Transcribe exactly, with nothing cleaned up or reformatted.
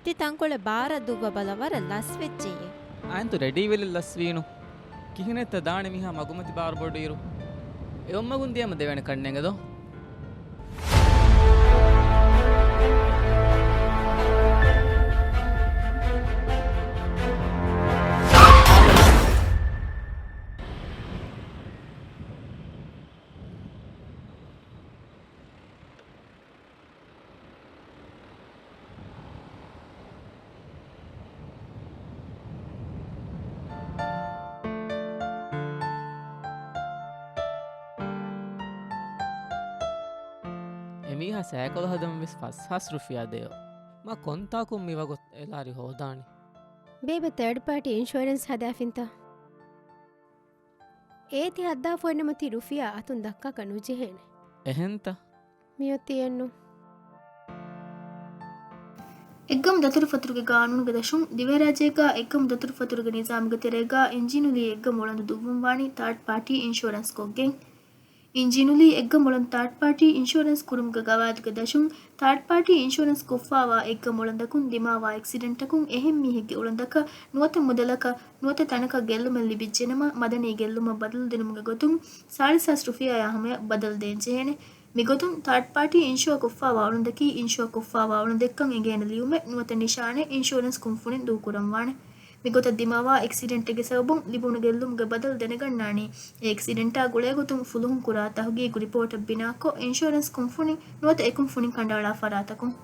ތި ތަންކޮޅެއް ބާރަށް ދުއްވަ ބަލަ، ވަރަށް ލަސްވެއްޖެއޭ. އައިންތު ރެޑީވެލެއް ލަސްވީނު. ކިހިނެއްތަ ދާނެ މީހާ މަގުމަތި ބާރު ބޮޑުއިރު؟ އެއޮއްމަގުން ދިޔަމަ ދެވޭނެ ކަންނޭނގެ ދޯ؟ އެމީހާ ސައިކަލު ހަދަމުން ވެސް ފަސް ހާސް ރުފިޔާ ދޭއޮ. މަ ކޮންތާކުން މި ވަގުތު އެ ލާރި ހޯދާނީ؟ ބޭބެ ތާޑް ޕާޓީ އިންޝުއަރެންސް ހަދާފިންތަ؟ އޭ ތި ހައްދާފަ އޮތްނަމަ ތި ރުފިޔާ އަތުން ދައްކާކަށް ނުޖެހޭނެ. އެހެންތަ؟ މިއޮތީ އެއްނު. އެއްގަމު ދަތުރުފަތުރުގެ ގާނޫނުގެ ދަށުން، ދިވެހިރާއްޖޭގާ އެއްގަމު ދަތުރުފަތުރުގެ ނިޒާމުގެ ތެރޭގާ އިންޖީނުލީ އެއްގަމު އުޅަނދު ދުއްވުން ވާނީ ތާޑް ޕާޓީ އިންޝުއަރެންސް ކޮށްގެން. އިންޖީނުލީ އެއްގަމު އުޅަނދު ތާޑް ޕާޓީ އިންޝުއަރެންސް ކުރުމުގެ ގަވާއިދުގެ ދަށުން، ތާޑް ޕާޓީ އިންޝުއަރެންސް ކޮށްފާވާ އެއްގަމު އުޅަނދަކުން ދިމާވާ އެކްސިޑެންޓަކުން އެހެން މީހެއްގެ އުޅަނދަކަށް ނުވަތަ މުދަލަކަށް ނުވަތަ ތަނަކަށް ގެއްލުމެއް ލިބިއްޖެނަމަ، މަދަނީ ގެއްލުމަށް ބަދަލު ދިނުމުގެ ގޮތުން ސާޅީސް ހާސް ރުފިޔާއާ ހަމަޔަށް ބަދަލު ދޭންޖެހޭނެ. މިގޮތުން ތާޑް ޕާޓީ އިންޝުއަ ކޮށްފާވާ އުޅަނދަކީ އިންޝުއަ ކޮށްފާވާ އުޅަނދެއްކަން އެނގޭނެ ލިޔުމެއް ނުވަތަ ނިޝާނެއް އިންޝުއަރެންސް ކުންފުނިން ދޫކުރަންވާނެ. މިގޮތަށް ދިމާވާ އެކްސިޑެންޓެއްގެ ސަބަބުން ލިބުނު ގެއްލުމުގެ ބަދަލު ދެނެގަންނާނީ، އެ އެކްސިޑެންޓާ ގުޅޭގޮތުން ފުލުހުން ކުރާ ތަހުގީގު ރިޕޯޓަށް ބިނާކޮށް، އިންޝުއަރެންސް ކުންފުނިން ނުވަތަ އެކުންފުނިން ކަނޑައަޅާ ފަރާތަކުން.